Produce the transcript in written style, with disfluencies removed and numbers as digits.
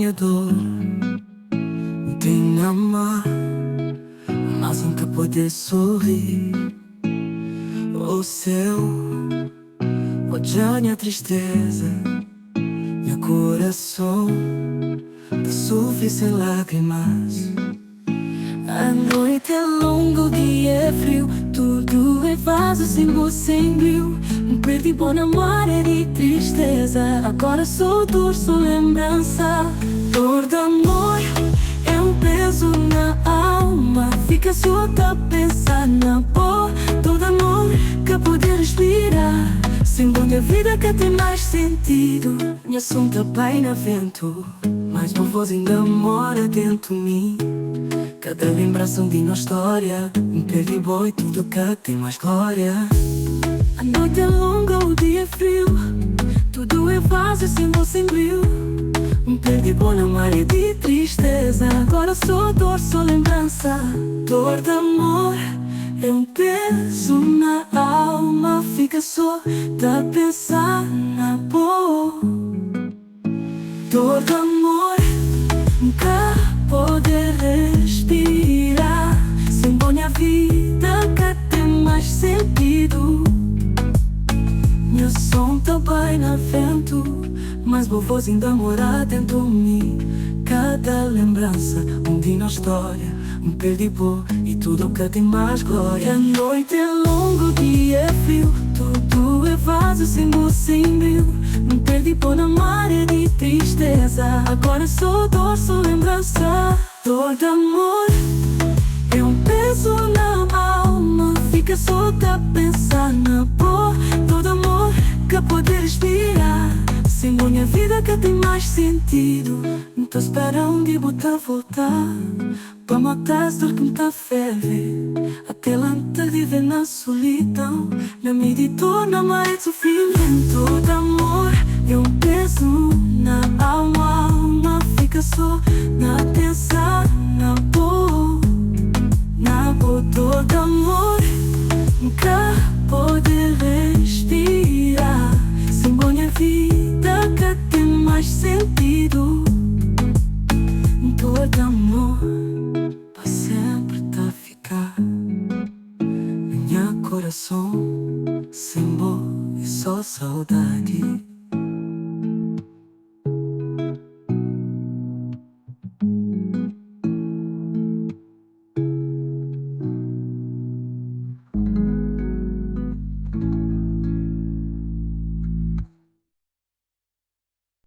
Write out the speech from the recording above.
Nha dor N ten ama, mas N ka pode sorri. Oh céu, odja nha tristeza. Nha kurason ta sufri sen lágrimas. A noite é longa, o dia é frio. Tudo é vaso sem luz, sem brilho. Me perdi bom na maré de tristeza. Agora sou dor, sou lembrança. Dor de amor é um peso na alma. Fica só a pensar na boa. Dor de amor que poder respirar. Sem bom minha vida que tem mais sentido. Minha som tá bem na vento, mas minha voz ainda mora dentro de mim. Cada lembrança de uma história. Me perdi boi, tudo que tem mais glória. A noite é longa, o dia é frio. Tudo é vazio, sem luz, sem brilho. Me perdi bom na maré de tristeza. Agora sou dor, sou lembrança. Dor de amor é um peso na alma. Fica só a pensar na boa. Dor de amor, nunca poder respirar. Sem bom minha vida que tem mais sentido. Meu som tá bem na vento, mas boa voz ainda mora dentro de mim. Cada lembrança, um dia na história. Me perdi boa e tudo que tem mais glória. A noite é longa, o dia é frio. Tudo é vazio, sem luz, sem brilho. Me perdi boa na maré de tristeza. Agora sou dor, sou lembrança. Dor de amor é um peso na alma. Fica só a pensar na boa. Dor de amor que poder respirar. Sem minha vida que tem mais sentido. Não tô esperando de botar voltar. Pa matar as dor que me tá ferve. Até lá tá viver na solidão. Na medidor, na maré de sofrimento. De amor é um peso na alma. Alma fica só na pensar na boa. Na boa dor de amor. Nunca poder respirar. Sem minha vida que tem mais sentido. Dor de amor pa sempre tá ficar. Minha coração sem boa e só saudade.